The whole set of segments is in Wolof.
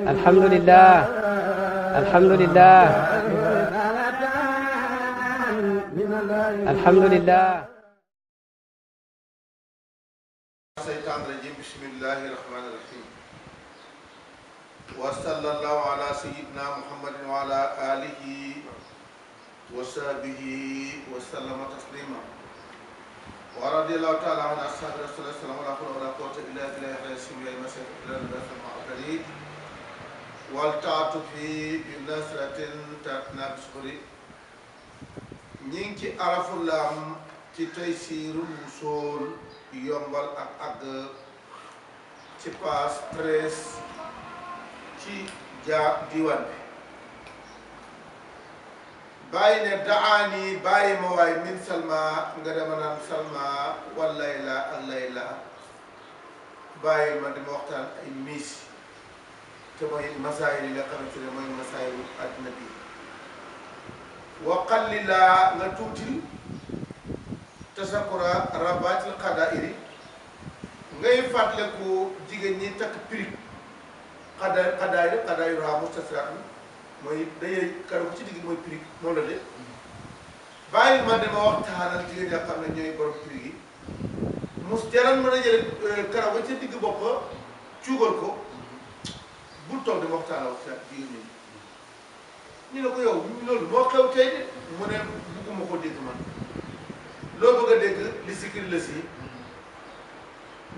alhamdulillah alhamdulillah alhamdulillah الشيطان الرجيم بسم الله الرحمن الرحيم وصلى الله على سيدنا محمد وعلى آله وصحبه وسلم تسليما ورضي الله تعالى عن أصحاب رسول الله صلى الله عليه وسلم ولا قوة إلا بالله العظيم المسيح إلى الناس المعقدين والتعاطف بنصرة تأتنا بسخري نينكي عرف الله تيسير الوصول yombal ak àgg ci paas 13 ci diwaan bi bàyyi ne daani bàyyi ma waay min salma nga dema naan salma wal layla ak layla bàyyi ma dama waxtaan ay miis te mooy masaayil yi nga xamante ne mooy masaayilu àddina bi wa qallila nga tuuti tasakura rabatil xadairi ngay fàttaliku jigéen ñi takk pirig xadaay ra mustasrat mooy dañuy karaw ci digg mooy pirig moom la de bàyyi ma dama waxtaanal jigéen ñi xam ne ñooy borom pirig yi mus jaran mën a jële karaw ba ci digg bopp cuugal ko bul toog dama waxtaanal waxtaan jigéen ñi ñu ne ko yow loolu moo xew tey de mu ne bugguma ko dégg man loo bëgg a dégg li sikkiri la si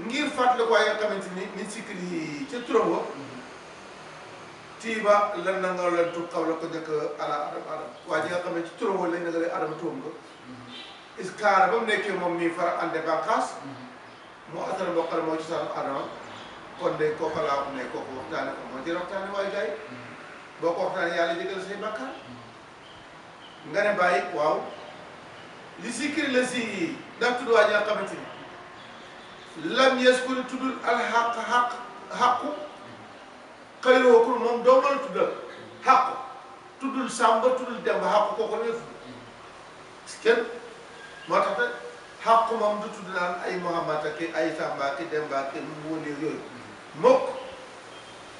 ngir fàttali ko waaye nga xamante ni nit sikkiri yi ca turam wa tiiba lan na nga leen tu xaw la ko njëkk ala adam waa ji nga xam ne ci turam wa lañ na nga leen adama turam nga iskaara ba mu nekkee moom mii fara ande bànqaas moo asana boo xam ne moo ci saanu adama kon de kooku laa wax ne kooku waxtaane ko moo jël waxtaane waaye gars yi boo ko waxtaane yàlla jégal say bàkkaar nga ne bàyyi waaw li sikkiri la si ndax tudd waa ji nga xamante ni lam yaskuri tuddul alxaq xaqu xëyroo kul moom doo mën a tuddal xaqu tuddul sàmba tuddul demba xaqu kooku la tudd kenn moo tax te xaqu moom du tudd naan ay Muhammad ak ay sàmba ak demba ak mu wóoneeg yooyu mokk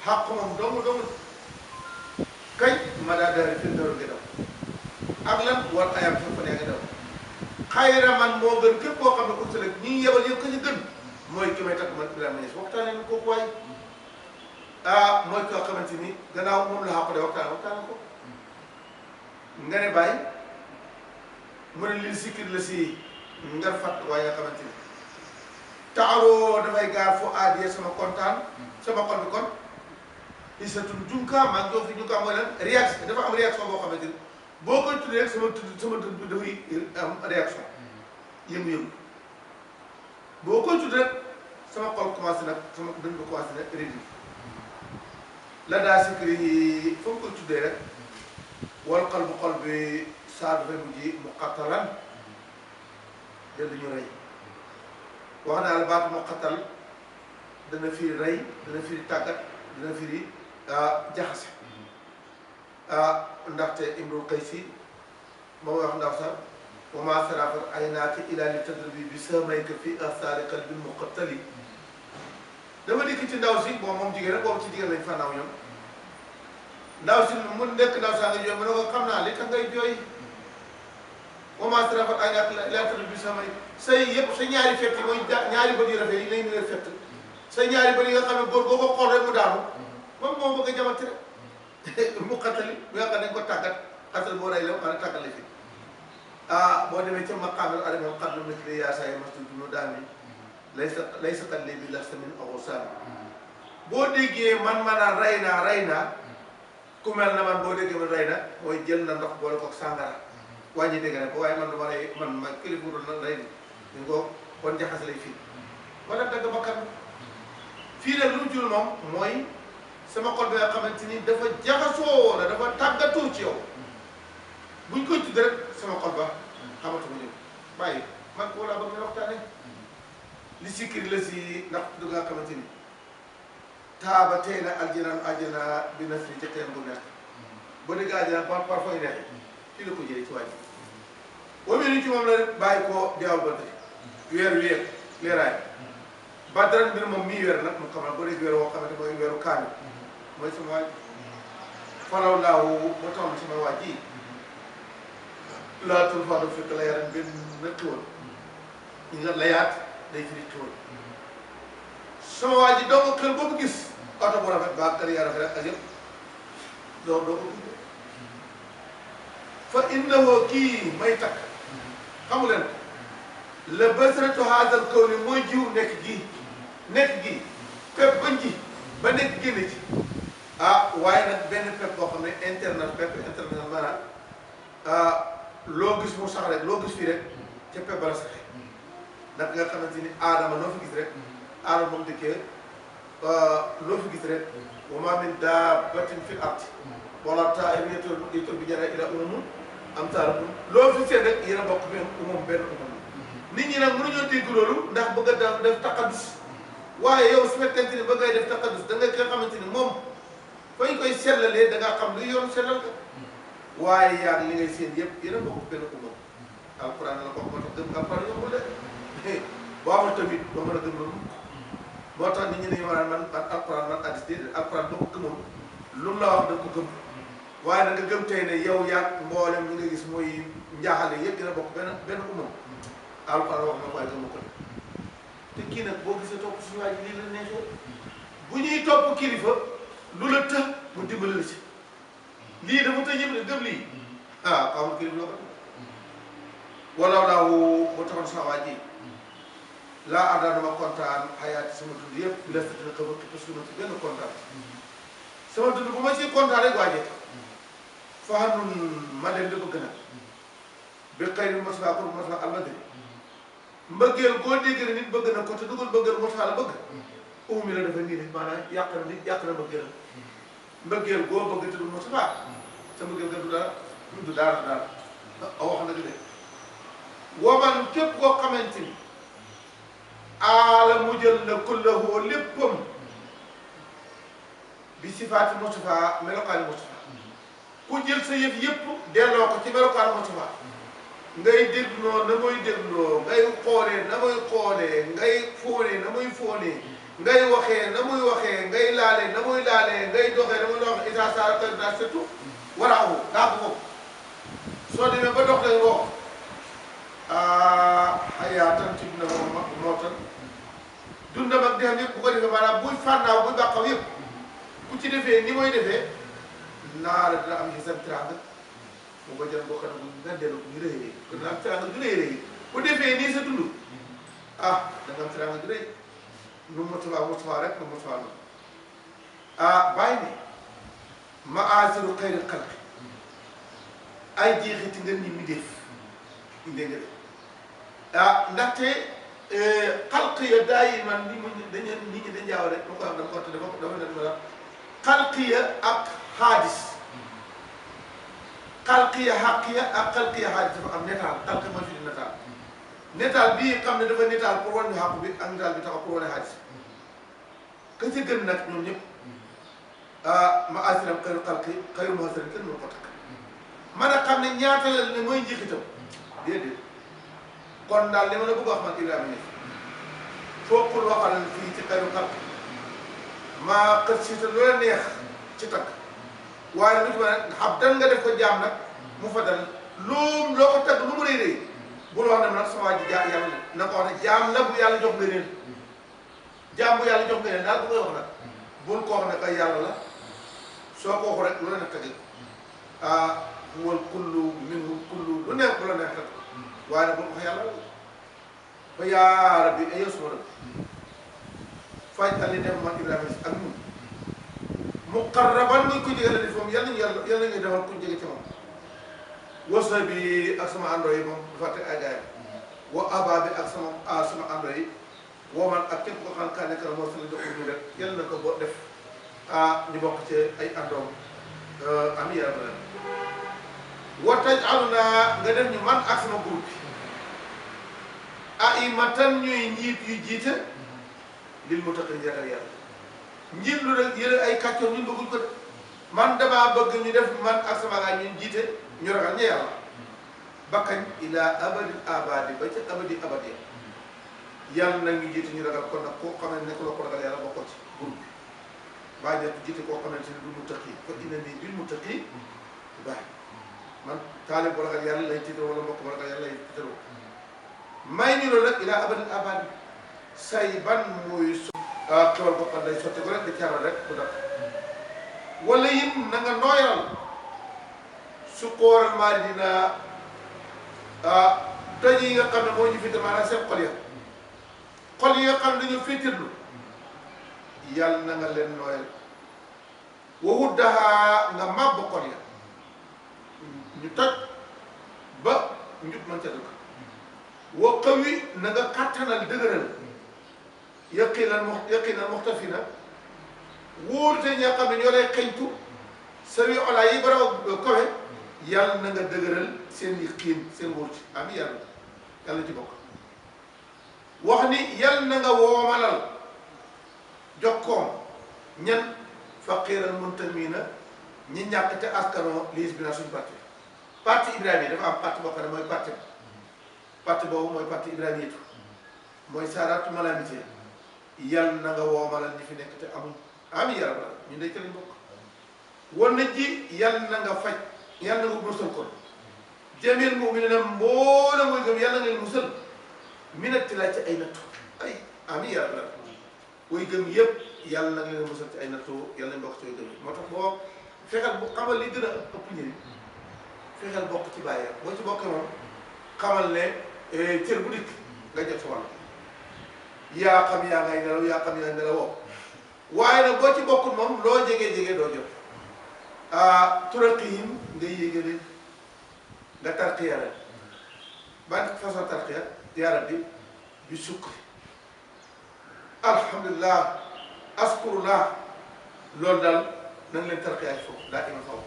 xaqu moom doomu kañ ma daa dari fi daru ngi daw ak lan war ayam fa fa nee nga daw xayra man moo gën képp koo xam ne ko sëlëg ñi yebal yëpp ka ñu gën mooy ki may takk man Ibrahima Niass waxtaanee na kooku waay mooy koo xamante ni gannaaw moom la xàqu de waxtaane ko nga ne bàyyi mu ne lii sikkir la si ngar fàtt waaye nga xamante ni taaroo dafay gaar foo aadiyee sama kontaan sama xol bi kon isatun junka maa ngi jox fi junka mooy lan réaction dafa am réaction boo xamante ni boo koy tuddee rek sama dënn bi dafay am réaction yëngu-yëngu boo koy tuddee rek sama xol commencé nag sama dënn bi commencé nag rédi la daa sikkiri yi fa nga koy tuddee rek wal xol bu xol bi saa dafay mujj mu xattalan da dañu rey wax naa la baatu mu xattal dana firi rey dana firi tàggat dana firi jaxase ndaxte Imrul Qaysi moom wax ndaw sax wa maa sarafat aynaaka illaa li tadribi bi samayka fi asaari qalbil muqattali dama dikk ci ndaw si bon moom jigéen rek boobu ci jigéen lañ fa naaw ñoom ndaw si mu nekk ndaw saa nga jooy mu ne ko xam naa li tax ngay jooy wa maa sarafat aynaaka illaa li tadribi bi samayka say yëpp sa ñaari fett yi mooy ñaari bët yu rafet yi lañ leen fett sa ñaari bët yi nga xam ne góor boo ko xool rek mu daanu moom moo bëgg a jamante rek mu xattali bi nga xam ne dañ ko tàggat xatal boo rey la maanaam tàggale fi boo demee ca maqaamal adama xam na nekk yaa saa yi mastud no daami lay sa xalli bi la samin axu sami boo déggee man maanaam rey naa ku mel na man boo déggee man rey na mooy jël na ndox boole ko sàngara wàññi dégg na ko waaye man dama rey man ma kilifa doon na rey ni ñu ko kon jaxase lay fii wala dagg bakkan fii nag lu mu jul moom mooy sama xol bi nga xamante ni dafa jaxasoo wala dafa tàggatoo ci yow buñ koy tudd rek sama xol ba xamatuma ñëw bàyyi man ko laa bëgg na waxtaane li sikkiri la si ndax du nga xamante ni taaba tey na aljana bi na fi jëkkeen bu nekk boo dégg aljana parfois neexee fii la ko jëlee ci wàññi wamee ni ci moom la bàyyi ko deewal ba tey weer wi leeraay badran mbir moom mii weer nag mu xamal ba léegi weer woo xamante mooy weeru kaamil mooy sama waaj falaw laahu moo taxoon sama waaj yi laa tul fadu fekk la yaram benn xiwal ñi nga layaat day firi xiwal sama waaj yi doo ko kër boobu gis oto bu rafet ba kër yaa rafet ak yëpp doo ko gis fa innahu kii may takk xamu leen la basratu haadal kawni mooy jiw nekk gi pepp bañ ji ba nekk génne ci waaye nag benn pepp boo xam ne pepp internet maanaam loo gis mu sax rek loo gis fii rek ca pepp ba la saxee ndax nga xamante ni aadama loo fi gis rek aadama moom dëkkee loo fi gis rek wa maa min daabbatin fil ardi wala taa'irin yatiiru bi janaahihaa illaa umamun amsaalukum loo fi seet rek yéen a bokk benn benn umam nit ñi nag mënuñoo dégg loolu ndax bëgg a def taqaddus waaye yow su fekkente ni ba ngay def taqaddus da nga koy xamante ni moom fañ koy sellalee da ngaa xam luy yoon sellal ko waaye yaa li ngay seen yëpp yéen a bokk benn umam alquran la ko moo tax gëm alquran yombul de boo amul tamit doo mën a gëm loolu moo tax nit ñi dañu war a man alquran man addis déedéet alquran boo ko gëmoon lu mu la wax da nga ko gëm waaye da nga gëm tey ne yow yaag mboolem ñi nga gis mooy njaaxale yëpp dina bokk benn umam alquran wax na waaye gëm ko te kii nag boo gisee topp suñu waay ji lii la neexee bu ñuy topp kilifa lu la të mu dimbali la ci lii dafa të ñëpp ne gëm lii xamul kilifa la ko walaw laawu bu taxoon sama waa ji laa àndaa dama kontaan xayaati sama dund yëpp bi la satina xëba parce que ma ci gën a kontaan sama dund bu ma ci kontaan rek waajee faxanun ma dem di bëgg nag bi xëy ni masla pour masla albadri mbëggeel boo déggee ne nit bëgg na ko te dugal bëggeel masla la bëgg mi la dafa nii nit maanaam yàq na mbëggeel boo bëgg te du masla sa mbëggeel ga du dara wax na gi de waman képp koo xamante ni aala mu jël na kullahu léppam bi sifaati Mustafa melokaani Mustafa ku jël sa yëf yëpp delloo ko ci melokaani Mustafa ngay dégloo na muy dégloo ngay xoolee na muy xoolee ngay fóonee na muy fóonee ngay waxee na muy waxee ngay laalee na muy laalee ngay doxee na muy doxee isa sara kër surtout waraawu daa ko foofu soo demee ba dox day wax xayaatan ci dina moo tan dundam ak dexam yëpp bu ko defee maanaam buy fànnaaw buy bàqaw yëpp ku ci defee ni mooy defee naara dina am xisam tiranga mu ko jël boo xam ne nga dellu ñu rëy kon dina am tiranga ju rëy bu defee nii sa dund da nga am tiranga ju rëy nu Mustafa rek nu Mustafa noonu bàyyi ne ma asiru xayri xalqi ay jeexiti nga ni mi def indee nga def ndaxte xalq ya daay man li mu dañu nit ñi dañ jaaw rek ma ko am dama ko dafa ne ma xalq ya ak xaadis xalq ya xaq ya ak xalq ya xaadis dafa am netaal xalq mooy fi di netaal bii xam ne dafa netaal pour wane xaq bi ak netaal bi taxaw pour wane xaadis ka ci gën nag ñoom ñëpp ma asiram xayru xalqi xayru muhasirin kenn mënu ko takk man a xam ne ñaata la ne mooy njiixitam déedéet kon daal li ma la bëgg wax man Ibrahima ne fookul waxal fii ci xayru xalqi maa xët si te loola neex ci takk waaye lu ci ma ne xam dan nga def ko jaam nag mu fa dal loo ko tagg lu mu rëy rëy bul wax ne nag sama waa ji yàlla na ko wax ne jaam la bu yàlla jox nga neen jaam bu yàlla jox nga neen daal bu koy wax nag bul ko wax ne kay yàlla la soo ko waxu rek lu la neex tagg wal kullu minhu kullu lu neex bu la neex tagg waaye nag bul ko wax yàlla la fa yaa rabbi ay yow suma rabbi faj ali def man Ibrahima si ak ñun muqarraban muy ko jege la di moom yal nañu defal ku jege ci moom wasa bi ak sama àndoo yi moom bu fàtte ay gaayam wa aba bi ak sama àndoo yi woo man ak képp ko xam kaa nekk na moo sala jox ñu rek yal na ko boo def ñu bokk ci ay àndoom am yaram la wa taj'aluna nga def ñu man ak sama groupe bi aimatan ñuy njiit yu jiite lil muttaqin ragal yàlla njiit lu rek yële ay kàccoor ñun bëgguñ ko de man damaa bëgg ñu def man ak sama gaa ñun jiite ñu ragal ña yàlla bakkañ ila abadil abadi ba ca abadi abadi yàlla na ngi jiite ñu ragal kon nag koo xam ne nekk la ko ragal yàlla bokkoo ci groupe bi bàyyi nekk jiite koo xamante ni du muttaqi fa inna nii bil muttaqi bàyyi man taalib bu ragal yàlla lay tiital wala mbokk bu ragal yàlla lay tiitaloo may ñu loolu nag ilaa abadil abad say ban muy su xewal boo xam day sotti ko rek di caaral rek bu def wala yim na nga nooyal su kóoral maa dina toj yi nga xam ne moo ñu fitte maanaam seen xol yi nga xam ne dañoo féetirlu yàlla na nga leen nooyal waxut daxaa nga màbb xol ya ñu toj ba njub man ca dëkk wa qawi na nga kàttanal dëgëral yaqinan muxtafina wóorute ñi nga xam ne ñoo lay xeñtu sa wi olaa yi bara kawe yàlla na nga dëgëral seen yaqiin seen wóorute ami yàlla ci bokk wax ni yàlla na nga woomalal jokkoom ñan faqiiral muntamina ñi ñàkk te askanoo liis bi na suñu parti Ibrahima yi dafa am parti boo xam ne mooy parti boobu mooy parti Ibrahima yitu mooy saaraatu malamité yàlla na nga woomalal ñi fi nekk te amuñ ami yaram la ñu ndey ca lañ bokk wan na ji yàlla na nga faj yàlla na nga musal kon jamil mu'minina mboolem mooy gëm yàlla na nga leen musal minati laa ci ay nattu ay ami yaram la way gëm yëpp yàlla na nga leen musal ci ay nattu yàlla nañ bokk ci way gëm yi moo tax boo fexeel bu xamal li gën a ëpp njëriñ fexeel bokk ci bàyyi boo ci bokkee moom xamal ne cër bu dikk nga jot sa wàll yaa xam yaa ngay nelaw yaa xam yaa ngay nelawoo waaye nag boo ci bokkul moom loo jege doo jot turaqihim nga yéegale nga tarqiya leen ban façon tarqiya yaa rabbi bi sukri alhamdulilah askurullah loolu daal na nga leen tarqiya ci foofu daa ima faw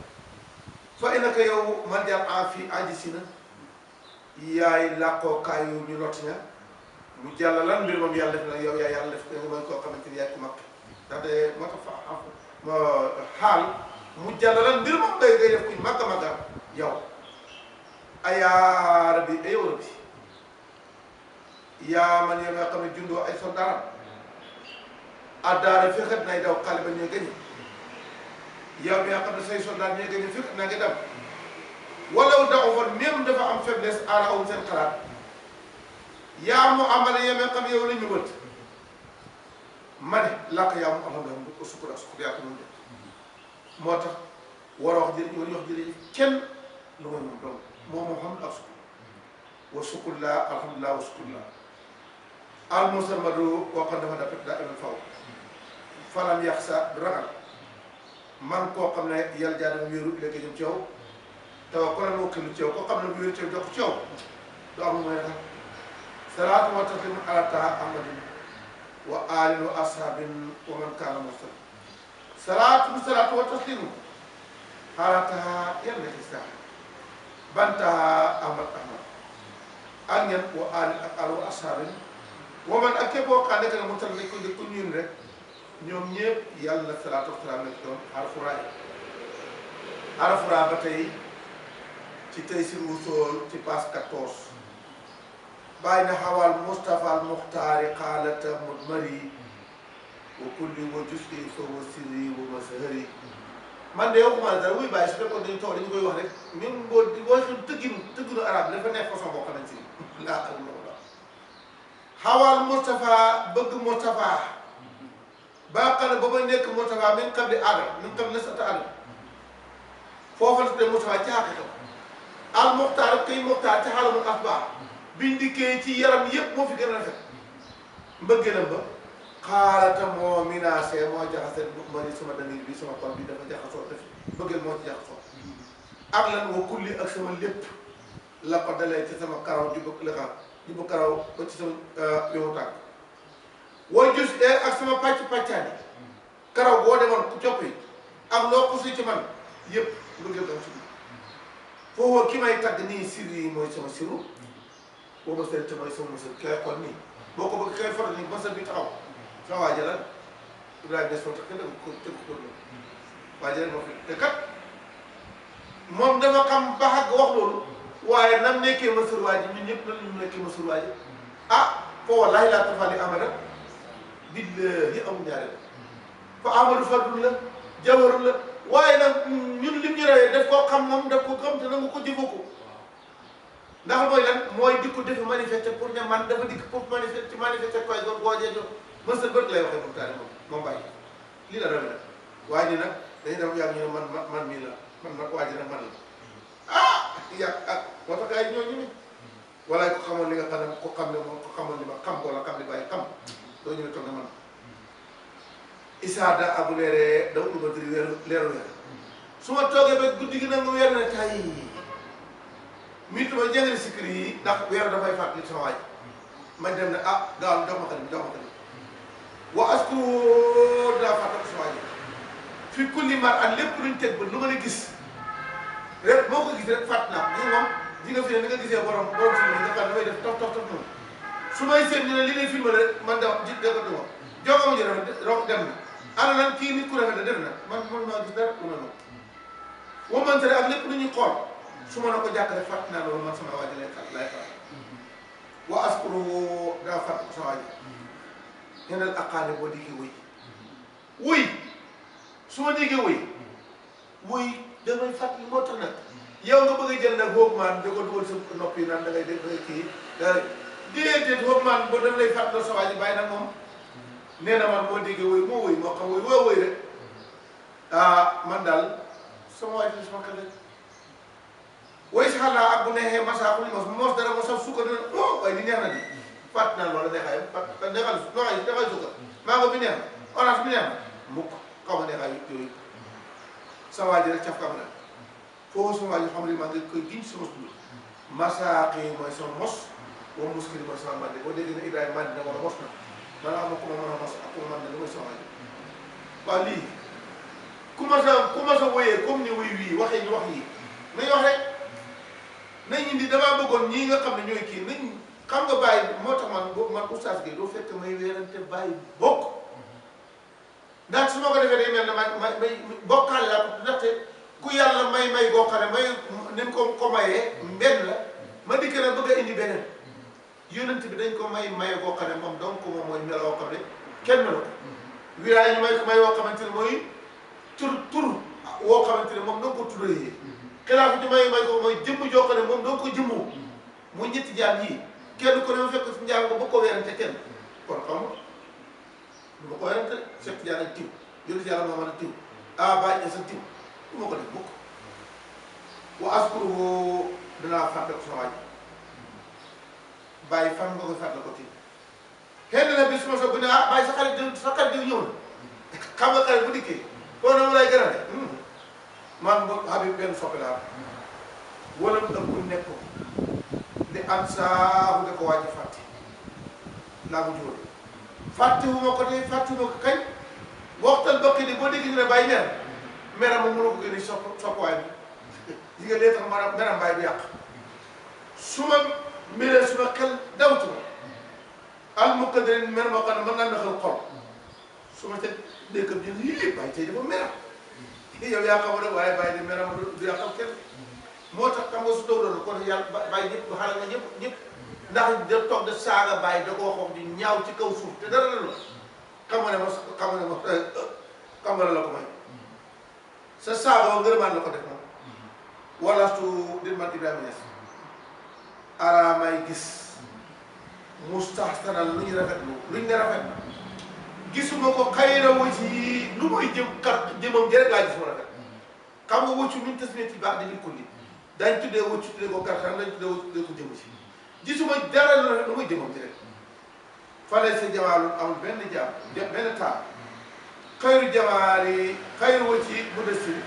fa inaka yow man jàll en fii ajisina yaay làqookaayu ñu lot ña mu jàll lan mbir moom yàlla def na yow yaay yàlla def nga mooy koo xamante ni yaay ku mag ndax de moo tax fa xaal mu jàll lan mbir moom ngay def kuñ màgg a màgga yow ayaa rabbi yow rabbi yaa man yow nga xam ne jundoo ay soldaaram addaara fexet nay daw xale ba ñooy gañe yow bi nga xam ne say soldat ñooy gañe fexet naa ngi dem walaw daxu fan même dafa am faiblesse aara awul seen xalaat yaa mu amale yemee xam yow la ñu wët ma ne làkk yaa mu alhamdulilah ko sukkur ak sukkur yaa ko moom de moo tax war a wax jërëjëf war a wax jërëjëf kenn lu mooy moom donc moom xam ak sukkur wa sukkur laa alhamdulilah wa sukkur laa al musamadu waxoon dafa dapet daa emen faw falam yàq sa du ragal man koo xam ne yàlla jaadama wéeru léegi jëm ci yow tawa ko lan wakkilu ci yow koo xam ne bu wéeru ci yow jox ci yow du am lu mooy ragal salaatu wa taslimu ala taha ahmadin wa alin wa ashabin wa man kaana mursal salaatu wa taslimu ala taha yàlla ci sa ban taha ahmad ak ngeen wa alin ak al wa ashabin wa man ak képp boo xam ne que ne mursal nañ ko njëkk ñun rek ñoom ñëpp yàlla na salaatu wa salaam lañ doon arafura ba tey ci tey si ruusool ci passe 14 bàyyi na xawal Moustapha al Muxtaari xaalata mudmari wa kulli wa jusi fa wa sirri wa masahari man de waxuma la dara wuy bàyyi su fekkoon dañu toog dañu koy wax rek même boo xam tëgginu arab bi dafa nekk façon boo xamante ni laa alhamdulilah xawal Moustapha bëgg Moustapha ba xam ne ba ba nekk Moustapha min qabli Adam min qabli nasata Adam foofa la tuddee Moustapha ci xaqiqa al Muxtaar kay Muxtaar ci xaalamul asbaax biñ dikkee ci yaram yëpp moo fi gën a rafet mbëggeelam ba xaalata moo menacé moo jaxase mari sama danir bi sama xol bi dafa jaxasoo def bëggeel moo ci jaxasoo ak lan wa kulli ak sama lépp la ko dalee ci sama karaw jubbu karaw ba ci sama yowu tànk woo jus ak sama pàccaani karaw boo demoon ku copp yi ak loo xusi ci man yëpp mbëggeel dam si foofu ki may tagg nii sir yi mooy sama siru boo ma seet mooy sama mësal kay xool nii boo ko bëgg kay foto nii mësal bi taxaw sa waajalal Ibrahima des foto kenn ko tëgg ko doon waajalal moo fi te kat moom dafa xam ba xàgg wax loolu waaye nam nekkee mësal waa ji ñun ñëpp nan lañu nekkee mësal waa ji ah fo wallahi laa tafali amada billahi amul ñaareel fa Amadou Fadul la jawaru la waaye nag ñun lim ñu rawee daf koo xam moom daf ko gëm te nangu ko jëfoo ko ndax mooy lan mooy di ko defi manifester pour ne man dafa dikk pour manifester ci manifester koy doon goojee do mën sa bët lay waxee moom taali moom bàyyi lii la rawee nag waaye ni nag dañuy dem yàgg ñu ne man mii la man nag waa ji nag man la yàgg ak moo tax gars yi ñoo ñu ni walaay ko xamoon li nga xam ne ko xam ne moom ko xamoon li ma xam ko la xam li bàyyi xam doo ñëwee toog ne man isaada abu leeree daw ubatri leeru weer su ma toogee ba guddi gi nag mu weer ne tay miituma jëngale sikri yi ndax weer dafay fàttali sama waaj ma dem ne gaawal jox ma xarit jox ma xarit wa askuru daa fàttali sama waaj fi kulli mar an lépp luñ teg ba lu ma la gis rek boo ko gis rek fàtt naa gis moom di nga fi ne ni nga gisee borom film yi nga xam ne damay def tof noonu su may seet ñu ne li ngay filmé rek man da ji da ko duma joxama ji rafet dem na ana lan kii nit ku rafet la dem na man maa gis dara lu mel noonu wamante ak lépp lu ñuy xool su ma la ko jàkk rek fàtt naa loolu man sama waaji lay faral wa askuru daa fàtt sa waaji ñeneen aqaane boo diggee wuy su ma déggee wuy damay fàttali moo tax nag yow nga bëgg a jël nag boobu maan da ko dugal sa nopp yi naan da ngay dégg da ngay kii déedéet boobu maan boo daf lay fàttali sa waa ji bàyyi nag moom nee na man moo déggee moo moo xam woo rek man daal sama waa ji sama kër woy si xanaa ak bu neexee masa bu mos dara ma saf sukkar dina waaye di neex na di fàtt naa loolu neexaay neexal sukkar mango bi neex na orange bi neex na mukk xaw ma neexaay yooyu sa waa ji rek caf kam na foofu sama waa ji xam ne maa ngi koy giñ sama dund masaaqi mooy sama mos wa muskili mooy sama mande boo déggee ne Ibrahima mandi na wala mos na man am na ku ma mën a mos ak ku ma mande mooy sama waa ji waaw lii ku ma sa woyee comme ni wuy wii waxee ñu wax yi nañ wax rek nañ indi damaa bëggoon ñii nga xam ne ñooy kii nañ xam nga bàyyi moo tax man oustaz Gueye doo fekk may weerante bàyyi bokk ndax su ma ko defee day mel ne may bokkaale laa ko ndaxte ku yàlla may boo xam ne may ni mu ko mayee mbenn la ma dikk na bëgg a indi beneen yonent bi dañ ko maye boo xam ne moom donc moom mooy meloo xam ne kenn melu ko wilaay ñu may ko may woo xamante ne mooy tur woo xamante ne moom danga ko turayee xilaafu ci may ko mooy jëmm joo xam ne moom danga ko jëmmoo muy ñetti jaam yii kenn ku ne ma fekk si njaam nga ba ko weerante kenn kon xam nga du ma ko werante fekk jaan ak tiw yonent yàlla moo mën a tiw bàyyi sa tiw du ma ko def mukk wa askuru dinaa fàtte ko sama waaj bàyyi fan nga koy fàtte ko tiw xëy na bis ma soog bu ne bàyyi sa xarit diw ñëw na xam nga xarit bu dikkee foo na mu lay gën a de man bo Habib benn soppi laa wala mu ëpp nekk ko di am saabu de ko waaj fàtte laa mu jóor fàttewuma ko tey fàttewuma ko kañ waxtaan bokk ni boo déggee ñu ne bàyyi mer meram moom mënoo ko gën a soppuwaay bi yi nga lee tax meram bàyyi bi yàq su ma meree su ma xel dawtu ma al muqaddarin mer moo xam ne mën naa naxal xol su ma ca dékkam jël lii bàyyi tey dafa meram yow yaa xamoon rek waaye bàyyi di meram du yàqal kenn moo tax xam nga su dow doon kon yàlla bàyyi ñëpp ba xale nga ñëpp ndax da toog de saaga bàyyi da ko waxoon di ñaaw ci kaw suuf te dara la xam nga la ko may sa saaga ngërëmaan la ko def moom wala su dir man Ibrahima Niass araamay gis mustahsanal lu ñu rafetlu lu ñu ne rafet na gisuma ko xayra wajhi lu muy jëmam jërek laa gis mu rafet xam nga wëccu min tasmiyati baax dañuy ko li dañ tuddee wëccu tuddee ko karxan dañ tuddee wëccu tuddee ko jëm ci gisuma dara lu rafet lu muy jëmam jërek falay sa jamaalun amul benn jaam benn taal xayru jamaali xayru wëcci bu desir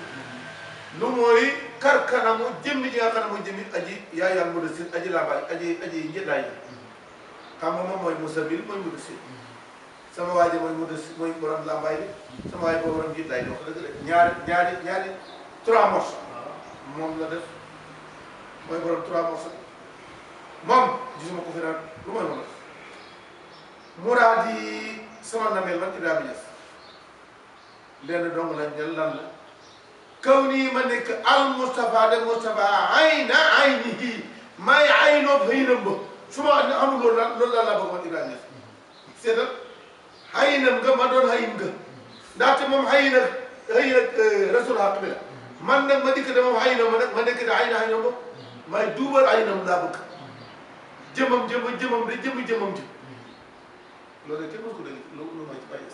lu mooy karkanamu jëmmi ji nga xam ne mooy jëmmi aji yaayal mu desir aji lambaay aji njëddaay xam nga moom mooy musabil mooy mu desir sama waa ji mooy mu des mooy borom lambaay bi sama waa ji boobu borom jiit laay wax dëgg de ñaari 3 morceaux moom la def mooy borom 3 morceaux moom gisuma ko fi naan lu mooy moom la muraad yi sama nameel man Ibrahima Niass lenn dong la ñel lan la kaw nii ma nekk al Moustapha de Moustapha ayna aynihi may aynoo xëy na mba su ma amul loolu laa bëgg man Ibrahima Niass seetal xayinam nga ma doon xayin nga ndaxte moom xayina rasul xaq bi la man nag ma dikk de moom xayinam ma nekk de xayinam ba may duubal xayinam laa bëgg jëmam de jëmam ji loolu de kenn mos ko dégg lu may ci bàyyi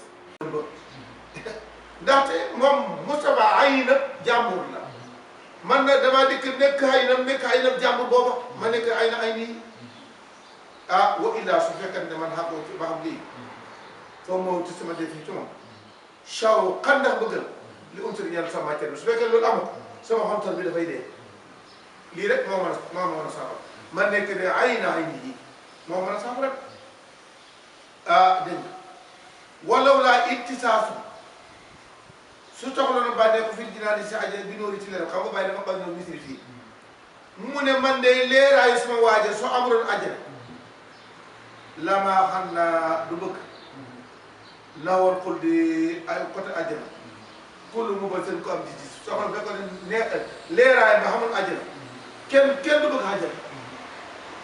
ndaxte moom Moustapha xayina jàmbur la man nag damaa dikk nekk xayinam jàmbur booba ma nekk ayna ay nii ah wa illaa su fekkente man xàggoo ci ba xam lii foo moo ci sama def yi ci moom chaw xan ndax bëggal li unsur ñaan sama matière bi su fekkee loolu amul sama xontal bi dafay dee lii rek moo mën a saafara ma nekk de ay nii moo mën a saafara ah dégg nga walaw laa ittisaasu su soxla na bànnee ko fii dinaa di si àjjana bi nóori ci leeram xam nga bàyyi dafa bañ ñëw misri fii mu ne man de leeraayu sama waaja soo amuloon àjjana lamaa xam naa du bëgg lawal xul di ay côté àjjana kullu mu ba seen ko am ji soxla ba ko ne leeraay ba xamul àjjana kenn du bëgg àjjana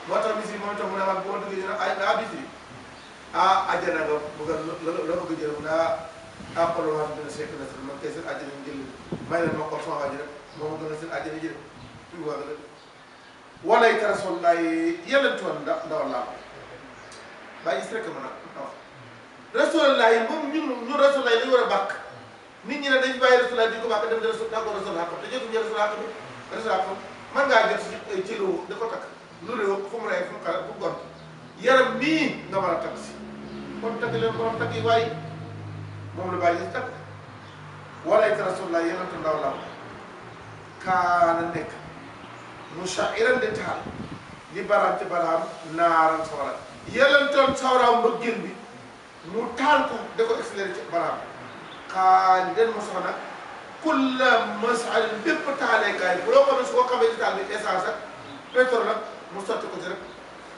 moo tax misri moom tax mu ne man bu ma duggee ñu ne misri àjjana nga bëgg la bëgg jël mu ne xolwaat dina sekk na man kay seen àjjana ñu jël may leen ma xool sama waaji rek moo ma gën a seen àjjana jël fi wax la walay tarasol laay yelantoon ndawal laa bàyyi gis rek mën a wax rasulullah yi moom ñun rasulullah yi dañu war a bàkk nit ñi ne dañu bàyyi rasulullah di ko bàkk dem daa ko rasul xàqam te jotuñu rasul xàqam man ngaa jot ci lu da ko takk lu réew fu mu rey fu mu xale fu mu gont yaram nii nga mën a takk si kon takk leen borom takk yi waaye moom la bàyyi gis takk walay ta rasulullah yenantu ndaw la kaana nekk mushairan de taal li baraam ci baraam naaran sawara yelantoon sawaraam mbëggeel bi mu taal ko da ko accéléré ci baraam xaali den mo soxna kulla masalin bépp taaleekaay bu loo xam ne su ko xamee ci taal bi essence ak pétrole nag mu sotti ko ci rek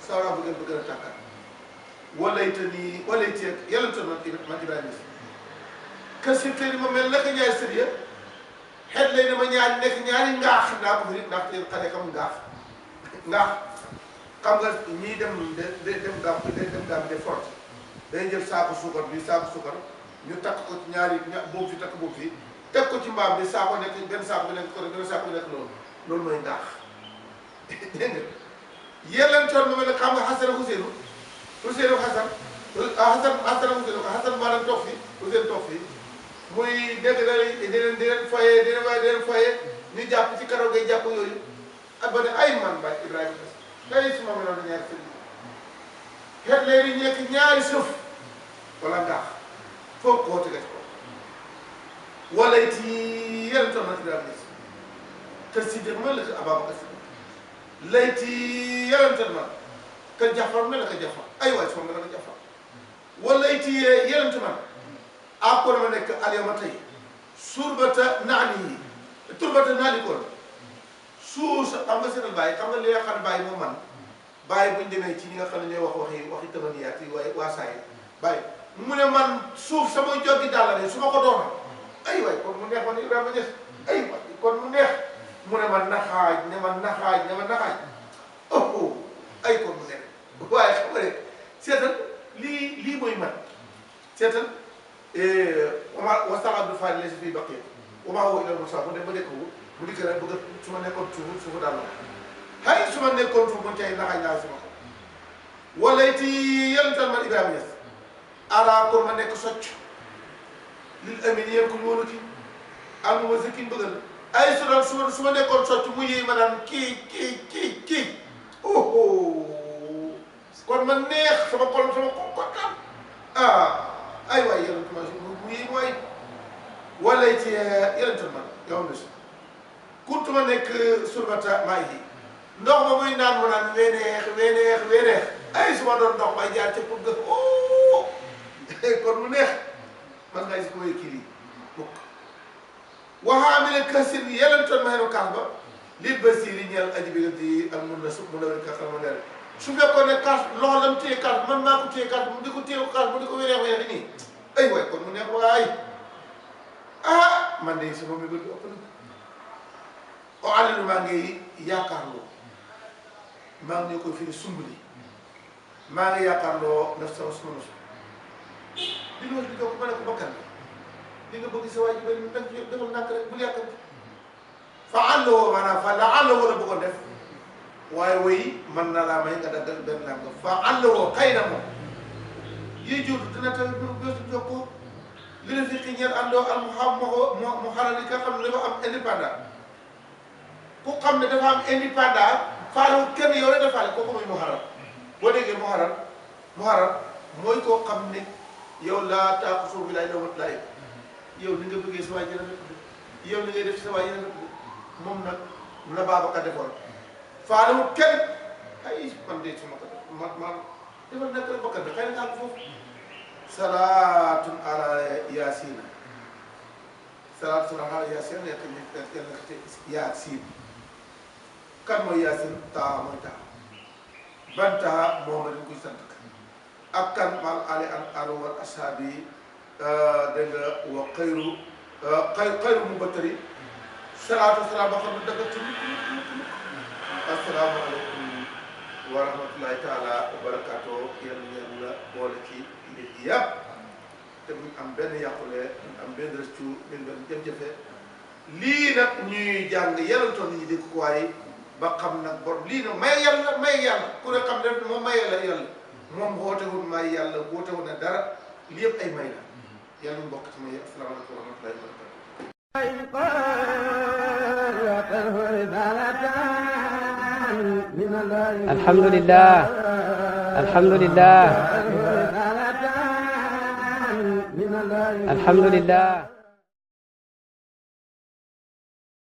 sawaraam bu gën a tàkkaat walayta nii walayteeg yelantoon man Ibrahima que si tey ma mel naka ñaari sëriñ xeet lay dama ñaari nekk ñaari ngaax naa ko fi nit ndax yéen xale xam ngaax xam nga ñiy dem gaam de forte day jël saako suukar bi saako suukar ñu takk ko ci ñaari boobu fi takk boobu fii teg ko ci mbaam bi saako nekk benn saako bi nekk ko benn saako bi nekk loolu mooy ngaax dégg nga yelantoon ma mel ne xam nga Xasan Ousseynou Xasan maanaam toog fi Ousseynou toog fi muy dégg na di leen foyee ñu jàpp ci karaw ngay jàpp yooyu ak ba ne ay man baay Ibrahima tey su ma meloon na ñaari sëriñ xeet léegi ñu nekk ñaari suuf wala ngaax foog koo tege ci kaw wala it yenn tool na Ibrahima te si dëgg man la ko Ababacar Si layti yeneen man ka Jafar mel na ka Jafar ay waay soo mel na ka Jafar wala it yeneen man après ma nekk alyawma tey surbata naani yi turbata naani koon suus xam nga seetal bàyyi xam nga li nga xam ne bàyyi moom man bàyyi buñ demee ci ñi nga xam ne ñooy waxi tamaniyaat yi waaye waa saa yi bàyyi mu ne man suuf sama joggi dàllale su ma ko doona ay waay kon mu neex man Ibrahima Niass ay waay kon mu neex mu ne ma naxaaj oh ay kon mu neex waaye xam nga rek seetal lii mooy man seetal wasal Abdou Fadi la si fii baqee wamaa woo ilal Moussa mu dem ba nekk mu dikk rek bëgg su ma nekkoon suufu daal la hay su ma nekkoon suuf man cay naxaaj naa si ma ko wala it yental man Ibrahima Niass ala kon ma nekk socc lil amin yéen ko ñu wóolu ki am ma si kiñ bëggal ay su doon su ma nekkoon socc mu yéey ma naan kii kon ma neex sama xol kontaan ay waay yéen mu yéey mooy wala it yental man yow na si kuntuma nekk surbata maa yi ndox ma muy naan mu naan weneex ay su ma doon ndox may jaar ca pour kon mu neex man ngay si ko wéy kii lii mukk waxaa mi ne kasin yelantoon ma xenu kaas ba li basiri ñeel aji bi nga di ak mun na wér kaas ma leer su fekkoon ne kaas loxo lam téye kaas man maa ko téye kaas mu di ko téye kaas mu di ko weneex nii ay waay kon mu neex waay man de sama mi bëgg ëpp na o alilu maa ngi yaakaar loo maa ngi koy firi sumbali maa ngi yaakaarloo def sama suma nos di loolu di ko ma ne ko bakkan li nga bëgg sa waay ji benn danga ci defal nàkk rek bul yàkkamti fa àlloo maanaam fa la àlloo la bëggoon def waaye woy mën na laa may nga daggal benn làng fa àlloo xëy na moom yiy jur dina tamit bésu jokkoo li la fi xiñeel àndoo al mu xaral yi nga xam ne dafa am indépendant ku xam ne dafa am indépendant faalewul kenn yow rek dafa faale kooku muy mu xaral boo déggee mu xaral mooy koo xam ne yow laa taaku suuf bi laay dawat laay yow ni nga bëggee sa waay ji rafet yow ni ngay def sa waay ji rafet moom nag na Babacar defoon faalewul kenn ay man de sama ko ma defal nekk rek bakkan bi xëy na nga foofu salaatun ala yaasina salaatun ala yaasina yaasin kan mooy yaasin taa mooy taa ban taa moom la ñu koy sant ak kan maal ali an aro wal asaabi dégg nga wa xayru mu battari salaatu salaam boo xam ne daga ci asalaamaaleykum wa rahmatullahi taala wa barakaatu yéen ngeen la boole ci mbir yi yëpp te buñ am benn yàqule buñ am benn rëccu buñ benn jëf-jëfe lii nag ñuy jàng yarantoon nit ñi dégg ko waaye ba xam nag bor lii nag may yàlla ku ne xam ne moom may yàlla moom wootewul may yàlla wootewul ne dara lii yëpp ay may la yàlla ñu bokk ci may asalaamaaleykum wa rahmatullahi wa barakaatu alhamdulillah alhamdulillah alhamdulillah